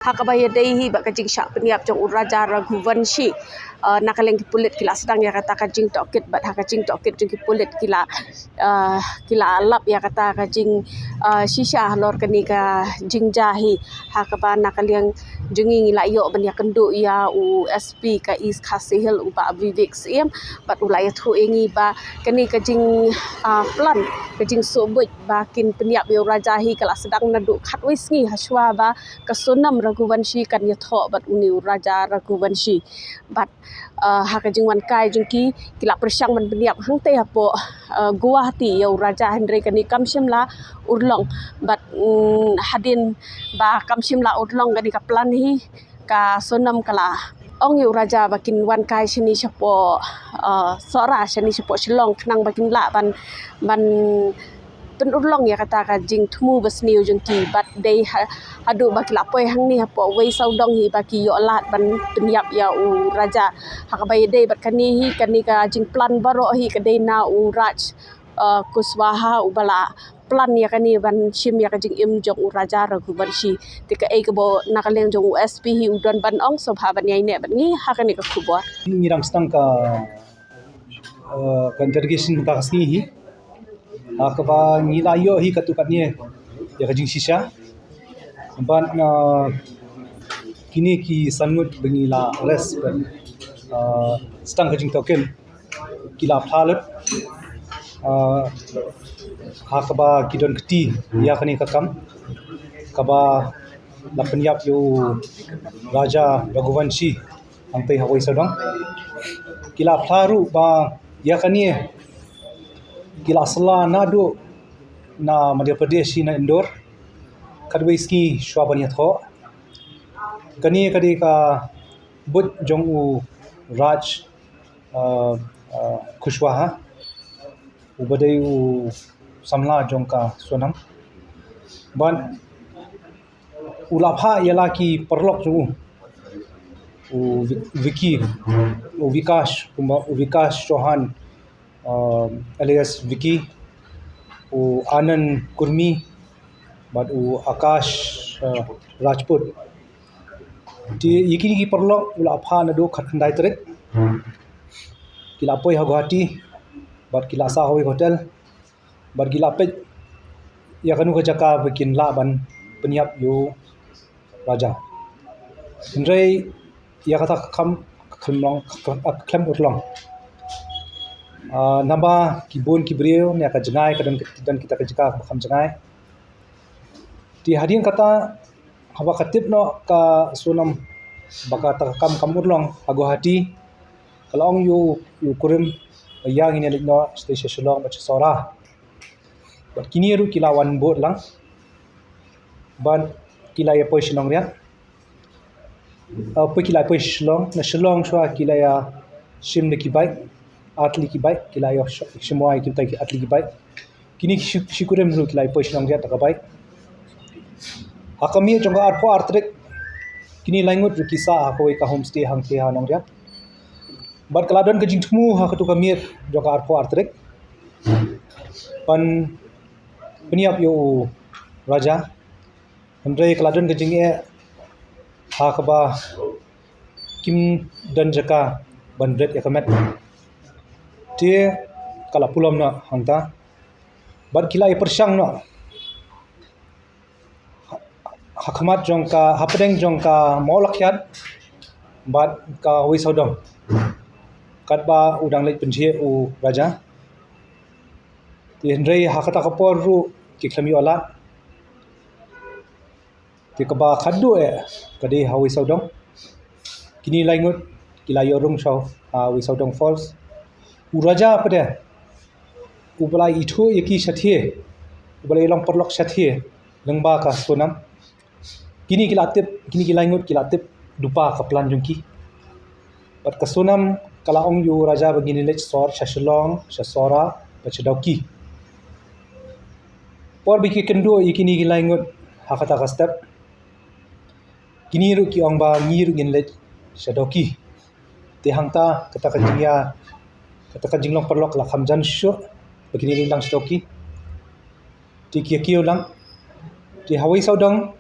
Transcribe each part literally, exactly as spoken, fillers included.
Ha kaba ïadei hi bad ka jingshah pynïap jong u Raja Raghuvanshi, uh, na ka liang ki pulit ki la sdang ïa kata ka jingtohkit, bad ha ka jingtohkit jong ki pulit ki la, uh, ki la lap ïa kata ka jing, uh, shisha halor kane ka jingjia hi. Ha kaba na ka liang jong ngi ngi la ïoh ban ïakynduh ïa u S P ka East Khasi Hills, u Bah Vivek Syiem, bad u la ïathuh ïa ngi ba kane ka jing, ah, plan, ka jingsuhbuit ba kin pynïap ïa u Raja hi ka la sdang naduh khatwei sngi hashwa ba ka Sonam Raghuvanshi kan ïathoh bad une u Raja Raghuvanshi. Bad, ah, ha ka jingwan kai jong ki, ki la pyrshang ban pynïap hangtei hapoh, ah, Guwahati ïa u Raja, hynrei kane kam shym la urlong. Bad, mm, hadien ba kam shym la urlong kane ka plan hi, ka Sonam ka la ong ïa u Raja ba kin wan kai shane shapoh, uh, Sohra, shane shapoh Shillong, khnang ba kin lah ban, ban pynurlong ïa kata ka jingthmu basniew jong ki. Bad dei ha, haduh ba ki la poi hangne hapoh Wei Sawdong hi ba ki ïoh lad ban pynïap ïa u Raja. Ha kaba ïadei bad kane hi, kane ka jingplan baroh hi ka dei na u Raj, uh, Kushwaha, uba la plan ïa kane ban shim ïa ka jingim jong u Raja Raghuvanshi. Te kaei kaba na ka liang jong u S P hi u don ban ong, sngewbha ban ïaineh bad ngi ha kane ka khubor. Ngi dang sdang ka, uh, ka interrogation mynta ka sngi hi. Ha kaba ngi la ïoh hi katto katne ïa ka jingshisha. Bad, uh, kine ki san ngut ba ngi la arrest bad, uh, sdang ka jingtohkit ki la phla lut, ah, ha kaba ki don kti ïa kane ka kam kaba la pynïap ïa u Raja Raghuvanshi hangtei ha Wei Sawdong. Ki la phla ruh ba ïa kane ki la sla naduh na Madhya Pradesh hi na Indore khatwei sngi shuwa ban ïathoh. Kane ka dei ka buit jong u Raj, uh, uh, Kushwaha, uba dei u samla jong ka Sonam. Bad u la phah ïa la ki paralok jong u, u Vi-, Vicky, u Vikash, kumba u Vikash Chauhan, uh, alias Vicky, u Anand Kurmi, bad u Akash, uh, Rajput. Te ïa kine ki paralok u la phah naduh khatkhyndai tarik. Ki la poi ha Guwahati bad ki la sah ha kawei ka hotel bad ki la peit ïa kano ka jaka ba kin lah ban pynïap ïa u Raja. Hynrei ïa kata ka kam ka khlem long, ka, ka, ka khlem urlong. Ah, namar ba ki bun ki briew ne ka jngai ka don, don kita ka jaka ba kham jngai. Te hadien kata, haba ka tip noh ka Sonam ba kata ka kam kam urlong ha Guwahati, ka la ong ïa u, ïa u kurim ba ïa ngin ïa leit noh shatei sha Shillong bad sha Sohra. Bad kine ruh ki la wan bud lang bad ki la ïa poi sha Nongriat. Uh, poi ki la poi Shillong, na Shillong shuwa ki la ïa shim da ki bike, ar tylli ki bike, ki la ïa sh-, shim wai kita ki ar tylli ki bike. Kine ki shi, shi kurim ruh ki la ïa poi sha Nongriat da ka bike. Ha ka miet jong ka arphew ar tarik, kine lai ngut ruh ki sah ha kawei ka homestay hangtei ha Nongriat. Bad ka la don ka jingthmu ha kato ka miet jong ka arphew ar tarik ban pynïap ïa u Raja. Hynrei ka la don ka jingeh ha kaba kim don jaka ban bret ïa ka met. Te ka la pulom noh hangta bad ki la ïa pyrshang noh ha khmat jong ka, hapdeng jong ka Mawlakhiat bad ka Wei Sawdong, katba u dang leit pynthiah u Raja. Te hynrei ha kata ka por ruh ki khlem ïoh lad. Te kaba khatduh eh ka dei ha Wei Sawdong. Kine lai ngut ki la ïoh rung sha, ah, Wei Sawdong Falls. U Raja pat de, uba la ithuh ïa ki shathie, uba la long paralok shathie lyngba ka Sonam. Kine ki la tip, kine ki lai ngut ki la tip lypa ka plan jong ki. Bad ka Sonam ka la ong ïa u Raja ba ngin leit sor sha Shillong, sha Sohra bad sha Dawki. Por ba ki kynduh ïa kine ki lai ngut ha kata ka step, kine ruh ki ong ba ngi ruh ngin leit sha Dawki. Te hangta kata ka jingïa, kata ka jinglong paralok la kham jan shuh ba kine ki dang sha Dawki. Te ki ïa kiew lang. Te ha Wei Sawdong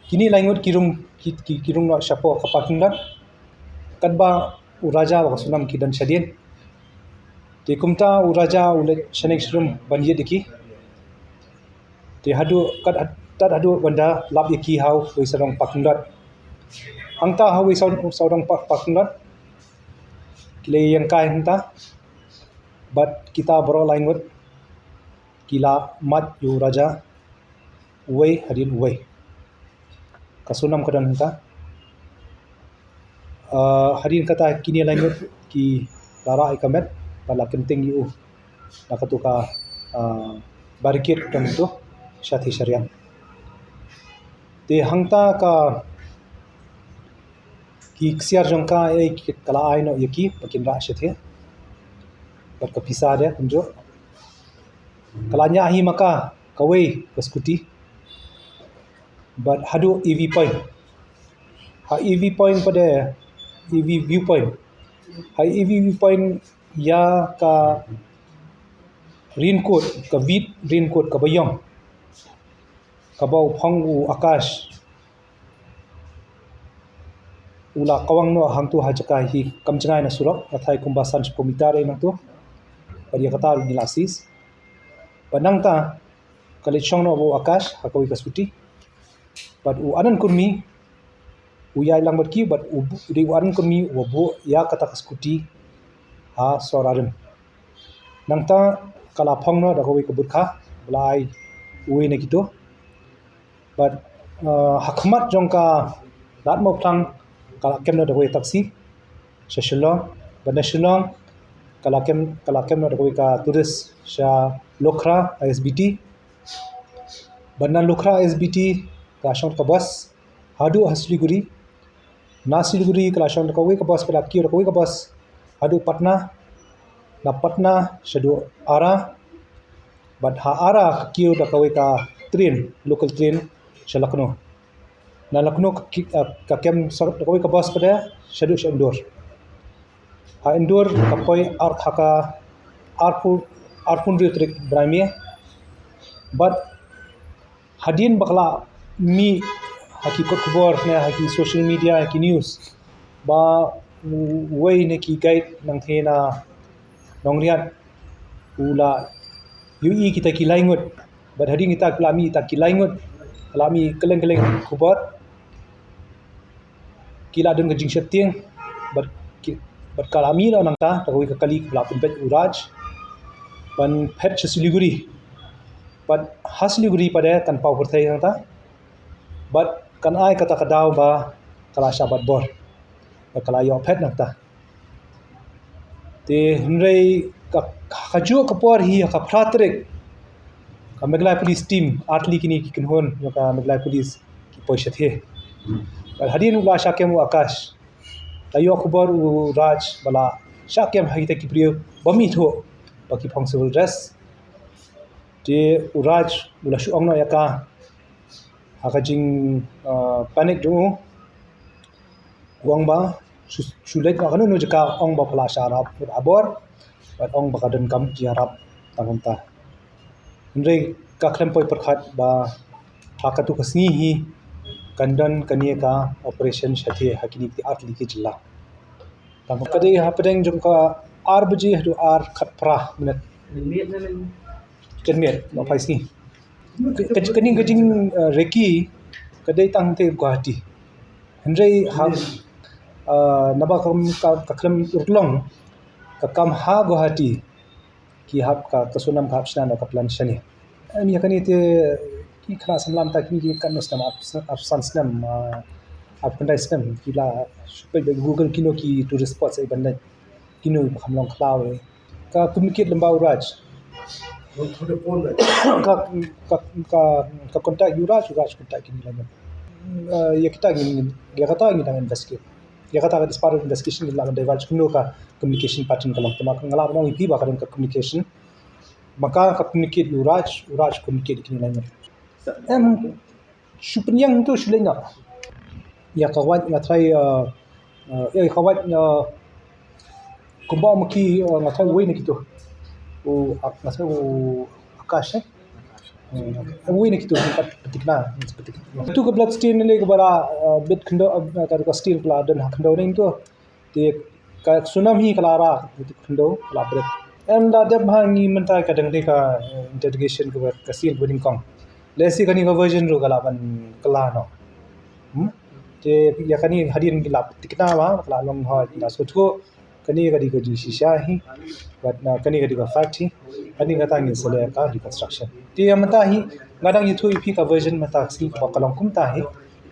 Kine lai ngut ki rung, ki, ki, ki rung noh shapoh ka parking lot. Katba u Raja bad ka Sonam ki don shadien. Te kumta u Raja u leit shaneng sharum ban ïit ïa ki. Te haduh kat, tad haduh ban da lap ïa ki ha uwei u sawdong parking lot. Hangta ha uwei u saw-, sawdong pa-, parking lot. Ki la ïeng kai hangta. Bad kita baroh lai ngut ki la mad ïa u Raja uwei hadien uwei. Ka Sonam ka don hangta. Ah, hadien kata kine lai ngut ki la rah ïa ka met bad la kynting ïa u da katu ka, ah, barricade ka don tu shatei shariat. Te hangta ka ki ksiar jong ka, eh, ka la ai noh ïa ki ba kin rah shatei. Bad ka pisa de kumjuh. Ka la ñiah hi ma ka kawei ka scooty. Bad haduh E V point. Ha E V point pat de, E V viewpoint. Ha E V viewpoint ïa ka raincoat, ka vit raincoat kaba ïong. Kaba u phong u Akash u la kawang noh hangtu ha jaka hi kam jngai na surok, nga tharai kumba san shiphew meter eh nangtu. Bad ïa kata ngi la seize. Bad nangta ka leit shong noh u Akash ha kawei ka scooty. Bad u Anand Kurmi u ïaid lang bad ki, bad u bu-, u dei u Anand Kurmi uba buh ïa kata ka scooty ha sor arim. Nangta ka la phong noh da kawei ka bud kha ba la ai uwei na kitu. Bad, uh, ha khmat jong ka Lad Mawphlang ka la kem noh da kawei taxi sha Shillong. Bad na Shillong ka la kem, ka la kem noh da kawei ka tourist sha Lukhra I S B T. Bad na Lukhra I S B T ka la shong da ka bus haduh ha Siliguri. Na Siliguri ka la shong da kawei ka bus, ka la kiew da kawei ka bus haduh Patna. Na Patna shaduh Ara. Bad ha Ara ka kiew da kawei ka train, local train sha Lucknow. Na Lucknow ka ki-, ah, ka kem sor-, da kawei ka bus pat de shaduh sha Indore. Ha Indore ka poi ar-, ha ka arphew, arphew hynriew tarik bnai May. Bad hadien ba ka la mih ha ki kot khubor ne ha ki social media, ha ki news, ba u-, uwei na ki guide nangtei na Nongriat u la ïohi kita ki lai ngut. Bad hadien kita ki la mih kita ki lai ngut, la mih kylleng kylleng khubor. Ki la don ka jingsheptieng bad ki, bad ka la mih noh nangta da kawei ka kali kaba la pynbeit u Raj ban phet sha Siliguri. Bad ha Siliguri pat de kan paw pyrthei nangta. Bad kan ai kata ka daw ba ka la shah bat bor. Bad ka la ïoh phet nangta. Te hynrei ka, kajuh ka por hi ha ka phra tarik ka Meghalaya Police Team, ar tylli kine ki kynhun jong ka Meghalaya Police ki poi shatei. Bad hadien u la shah kem u Akash, la ïoh khubor u Raj ba la shah kem ha kita ki briew ba mih thuh ba ki phong civil dress. Te u Raj u la shu ong noh ïa ka ha ka jing, uh, panic jong u. U ong ba shu, shu leit noh kano kano jaka, ong ba phi la shah ïarap mut ha bor bad ong ba ka donkam jingïarap tang kumta. Hynrei ka khlem poi pyrkhat ba ha katu ka sngi hi kan don kane ka operation shatei ha kine ki ar tylli ki jylla. Tang ka dei hapdeng jong ka ar baje haduh ar khatphra minit. Janmiet, no, phai sngi. Ka, ka, kane ka jing, uh, recce ka dei tang hangtei Guwahati. Hynrei ha, uh, naba ka, ka, ka khlem urlong ka kam ha Guwahati, ki hap ka, ka Sonam ka hap shna noh ka plan shane. Em, ïa kane te ki khynnah samla mynta kine ki katno snem, ap, ap san snem, uh, ap khyndai snem, ki la shu peit beit Google kino ki tourist spots eh ban leit. Kino ba kham long khlaw eh. Ka communicate lem bad u Raj. Ka, ka, ka, ka contact u Raj, u Raj contact kine lai ngut. Eh, ïa kita ngin, ïa kata ngin dang investigate. Ïa kata ka, as part of investigation ngin lah ban divulge kumno ka communication pattern ka long. Te ma nga lah ban ong ïa phi ba ka don ka communication. Ma ka, ka communicate u Raj, u Raj communicate kine lai ngut. Em, shu pynïeng tu shu leit noh. Ïa ka wait nga tharai, uh, uh, ïa ka wait, uh, kumba ma ki, uh, nga tharai uwei na kitu. U, uh, nga tharai u Akash, eh? Wei na kitu pat petikna, petik. Tu ka blood stain ne ka ba la, uh, bit khyndew, uh, ka, ka stain ka la don ha khyndew ne tu. Te ka Sonam hi ka la rah khyndew ka la bret. Em da dep ha ngi mynta ka dang dei ka, uh, interrogation ka ba ka stain ba nyngkong. Lehse kane ka version ruh ka la ban kylla noh. Hmm? Te ïa kane hadien ki la petikna ba ka la long hoi na sut ko. Kane ka dei ka jingshisha hi. Bad na kane ka dei ka fact hi. Kane kata ngin sa leh ka reconstruction. Te ïa mynta hi nga dang ïathuh ïa phi ka version mynta ka sngi kaba ka long kumta hi.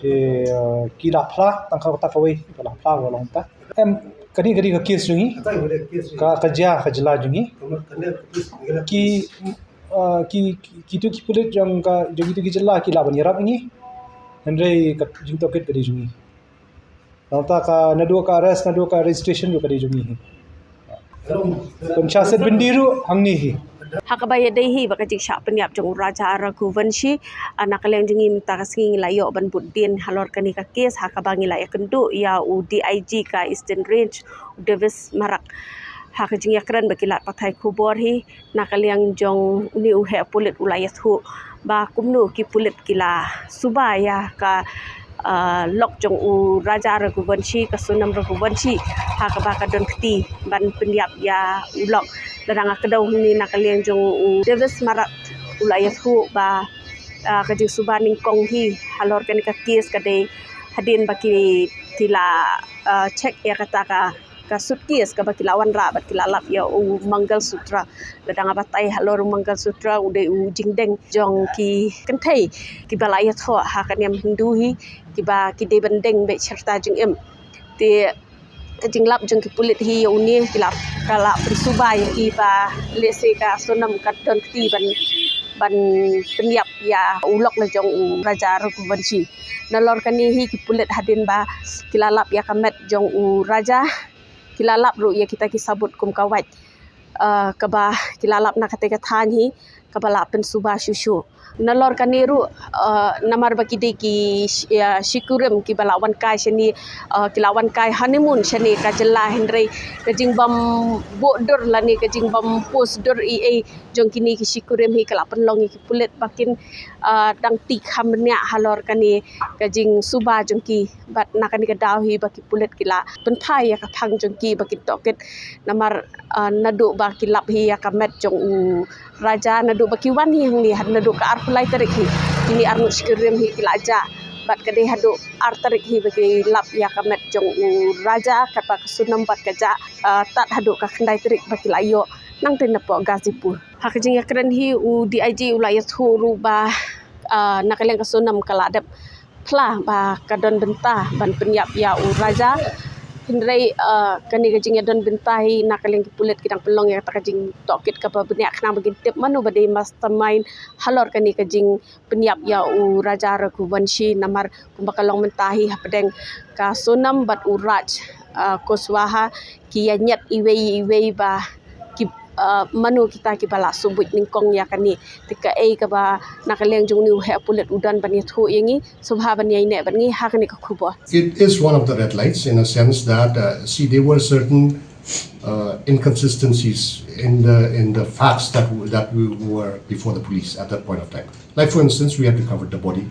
Te, uh, ki la phla tang kata kawei, ki la phla ka long ta. Em, kane ka dei ka case jong ngi. Ka, ka jia, ka jylla jong ngi. Ki, uh, ki, ki, kitu ki pulit jong ka, jong kitu ki jylla ki lah ban ïarap ïa ngi. Hynrei ka jingtohkit ka dei jong ngi. Nangta ka naduh ka arrest, naduh ka registration ruh ka dei jong ngi hi. Pynshah set byndi ruh hangne hi. Ha kaba ïadei hi bad ka jingshah pynïap jong u Raja Raghuvanshi, ah, na ka liang jong ngi mynta ka sngi ngi la ïoh ban bud dien halor kane ka case, ha kaba ngi la ïakynduh ïa u D I G ka Eastern Range, u Davis Marak. Ha ka jingïakren bad ki lad pathai khubor hi, na ka liang jong une u heh pulit u la ïathuh ba kumno ki pulit ki la suba ïa ka, ah, lok jong u Raja Raghuvanshi, ka Sonam Raghuvanshi, ha kaba ka don kti ban pynïap ïa u lok. Lada nga kdew hangne na ka liang jong u Davis Marak u la ïathuh ba, ah, ka jingsuba nyngkong hi halor kane ka case ka dei hadien ba ki, ki la, ah, check ïa kata ka ka suitcase kaba ki la wanrah bad ki la lap ïa u Mangal Sutra. Lada nga batai halor u Mangal Sutra u dei u jingdeng jong ki kynthei kiba la ïathoh ha ka niam Hindu hi, kiba ki dei ban deng beit shirta jingim. Te ka jinglap jong ki pulit hi ïa une ki la, ka la pynsuba ïa ki ba lehse ka Sonam ka don kti ban, ban pynïap ïa u lok la jong u Raja Raghuvanshi. Nalor kane hi ki pulit hadien ba ki la lap ïa ka met jong u Raja, ki la lap ruh ïa kita ki sabut kum ka wait, ah, kaba ki la lap na kata ka thaiñ hi kaba la pynsuba shuh shuh. Nalor kane ruh, ah, namar ba ki dei ki sh-, ïa, shi kurim kiba la wan kai shane, ah, ki la wan kai honeymoon shane ka jylla, hynrei ka jingbym buh dur lane ka jingbym post dur ei ei jong kine ki shi kurim hi ka la pynlong ïa ki pulit ba kin, ah, dang tih kham bniah halor kane ka jingsuba jong ki. Bad na kane ka daw hi ba ki pulit ki la pynphai ïa ka phang jong ki ba kin tohkit, namar, ah, naduh ba ki lap hi ïa ka met jong u Raja, naduh ba ki wan hi hangne, naduh ka arphew lai tarik hi, kine arngut shi kurim hi ki la jah. Bad ka dei haduh ar tarik hi ba ki lap ïa ka met jong u Raja, katba ka Sonam bad ka jah, ah, tad haduh ka khyndai tarik ba ki la ïoh nangta napoh Ghazipur. Ha ka jingïakren hi u D I G u la ïathuh ruh ba, ah, na ka liang ka Sonam ka la dep phla ba ka don bynta ban pynïap ïa u Raja. Hynrei, ah, kane ka jingïadon bynta hi na ka liang ki pulit ki dang pynlong ïa kata ka jingtohkit kaba bniah khnang ba kin tip mano ba dei mastermind halor kane ka jingpynïap ïa u Raja Raghuvanshi, namar kumba ka long mynta hi hapdeng ka Sonam bad u Raj, ah, Kushwaha ki ïa ñiat iwei iwei ba ki, ah, mano kita kiba la sngewbha nyngkong ïa kane. Te kaei kaba na ka liang jong une u heh pulit u don ban ïathuh ïa ngi, sngewbha ban ïaineh bad ngi ha kane ka khubor. It is one of the red lights in a sense that, uh, see, there were certain, uh, inconsistencies in the, in the facts that w-, that we were before the police at that point of time. Like, for instance, we had recovered the body,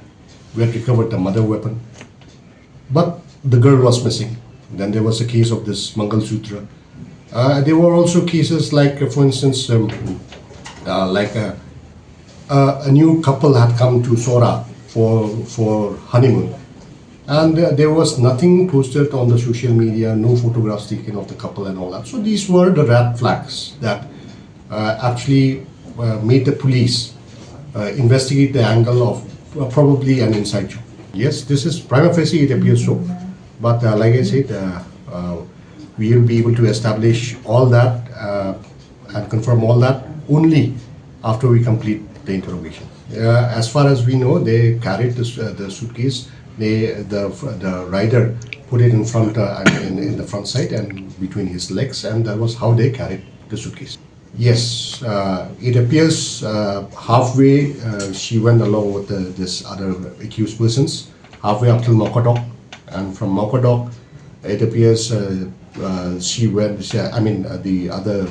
we had recovered the murder weapon, but the girl was missing. Then there was a case of this Mangal Sutra. Uh, there were also cases like, uh, for instance, um, uh, like a, a, a new couple had come to Sora for, for honeymoon. And, uh, there was nothing posted on the social media, no photographs taken of the couple and all that. So these were the red flags that, uh, actually, uh, made the police, uh, investigate the angle of, uh, probably an inside job. Yes, this is prima facie, it appears so. But, uh, like I said, uh, uh, we will be able to establish all that, uh, and confirm all that only after we complete the interrogation. Uh, as far as we know, they carried this, uh, the suitcase. They, the, the rider put it in front, uh, in, in the front side and between his legs, and that was how they carried the suitcase. Yes, uh, it appears, uh, halfway, uh, she went along with the, this other accused persons, halfway up till Mawkadok, and from Mawkadok, it appears, uh, uh, she went, she, I mean, uh, the other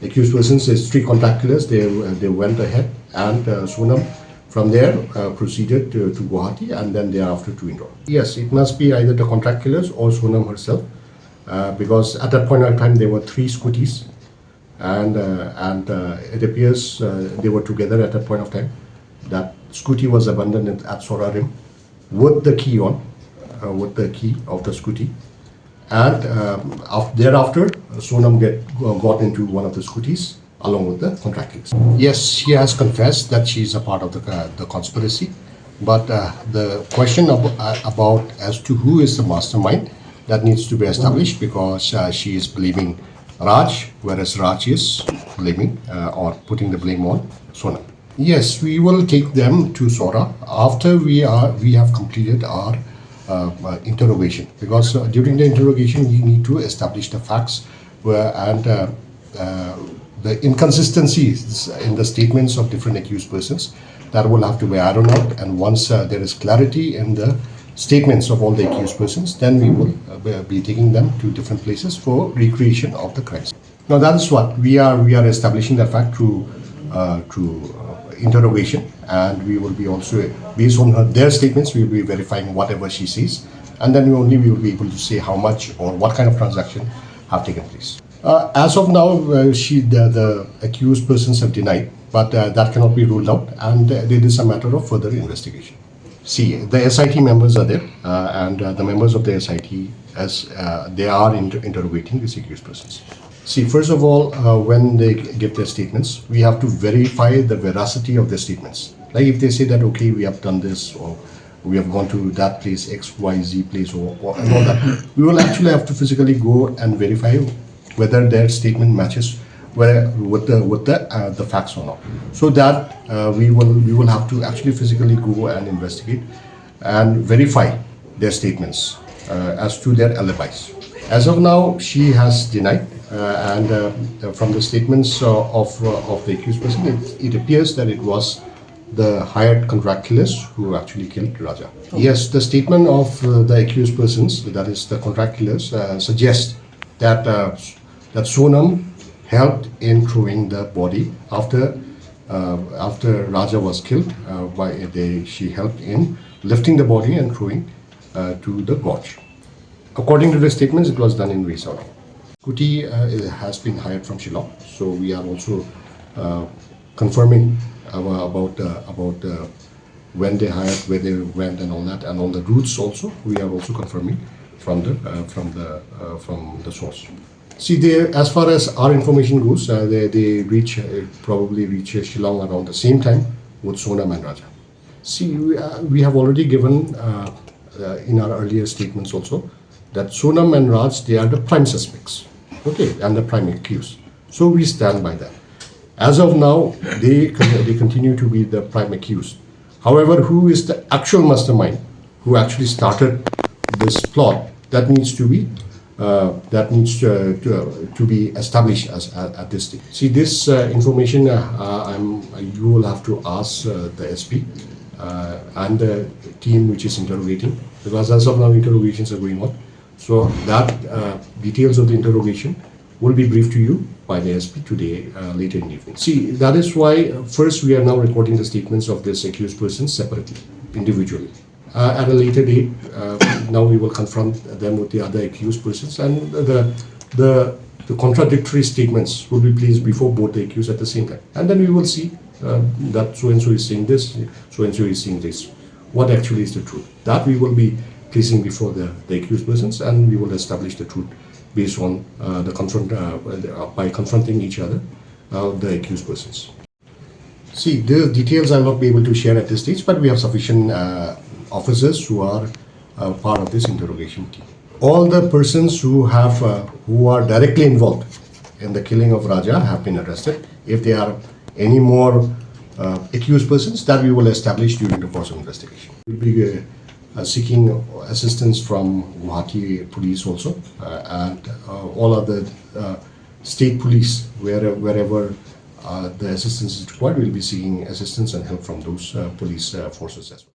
accused persons, there's three contact killers, they, uh, they went ahead, and, uh, Sonam From there, uh, proceeded to, to Guwahati and then thereafter to Indore. Yes, it must be either the contract killers or Sonam herself, uh, because at that point of time there were three scooties, and uh, and uh, it appears uh, they were together at that point of time. That scooty was abandoned at, at Sohra Rim with the key on, uh, with the key of the scooty, and um, af- thereafter Sonam get got into one of the scooties along with the contract killers. Yes, she has confessed that she is a part of the uh, the conspiracy, but uh, the question ab- uh, about as to who is the mastermind, that needs to be established, because uh, she is blaming Raj, whereas Raj is blaming uh, or putting the blame on Sonam. Yes, we will take them to Sohra after we are we have completed our uh, uh, interrogation, because uh, during the interrogation we need to establish the facts where, and uh, uh, the inconsistencies in the statements of different accused persons, that will have to be ironed out. And once uh, there is clarity in the statements of all the accused persons, then we will uh, be- be taking them to different places for recreation of the crimes. Now that is what we are we are establishing that fact through uh, through uh, interrogation, and we will be also, based on her their statements, we will be verifying whatever she says, and then we only we will be able to say how much or what kind of transaction have taken place. Uh, as of now, uh, she the, the accused persons have denied, but uh, that cannot be ruled out, and uh, it is a matter of further investigation. See, the S I T members are there, uh, and uh, the members of the S I T, as uh, they are inter- interrogating these accused persons. See, first of all, uh, when they g- give their statements, we have to verify the veracity of their statements. Like if they say that, okay, we have done this, or we have gone to that place, X Y Z place, or, or and all that, we will actually have to physically go and verify whether their statement matches where, with the with the uh, the facts or not. So that uh, we will we will have to actually physically go and investigate and verify their statements uh, as to their alibis. As of now, she has denied, uh, and uh, from the statements uh, of uh, of the accused person, it, it appears that it was the hired contract killers who actually killed Raja. Yes, the statement of uh, the accused persons, that is the contract killers, uh, suggests that uh, that Sonam helped in throwing the body after uh, after Raja was killed. Uh, by they, she helped in lifting the body and throwing uh, to the gorge. According to the statements, it was done in Vesauli. Scooty uh, has been hired from Shillong, so we are also uh, confirming our, about uh, about uh, when they hired, where they went, and all that, and all the routes also. We are also confirming from the uh, from the uh, from the source. See, they, as far as our information goes, uh, they, they reach uh, probably reach uh, Shillong around the same time with Sonam and Raja. See, we, uh, we have already given uh, uh, in our earlier statements also that Sonam and Raj, they are the prime suspects, okay, and the prime accused. So we stand by that. As of now, they con- they continue to be the prime accused. However, who is the actual mastermind who actually started this plot? That needs to be uh, that needs to, to, to be established as at, at this stage. See, this uh, information uh, uh, I'm you will have to ask uh, the S P uh, and the team which is interrogating, because as of now interrogations are going on. So that uh, details of the interrogation will be briefed to you by the S P today uh, later in the evening. See, that is why uh, first we are now recording the statements of these accused persons separately, individually. Uh, at a later date, uh, now we will confront them with the other accused persons, and the the, the contradictory statements will be placed before both the accused at the same time, and then we will see uh, that so and so is saying this, so and so is saying this. What actually is the truth? That we will be placing before the, the accused persons, and we will establish the truth based on uh, the confront uh, uh, by confronting each other, uh, the accused persons. See, the details I'll not be able to share at this stage, but we have sufficient uh, officers who are uh, part of this interrogation team. All the persons who have uh, who are directly involved in the killing of Raja have been arrested. If there are any more uh, accused persons, that we will establish during the course of investigation. We'll be uh, uh, seeking assistance from Guwahati police also, uh, and uh, all other uh, state police, where, wherever uh, the assistance is required, we'll be seeking assistance and help from those uh, police uh, forces as well.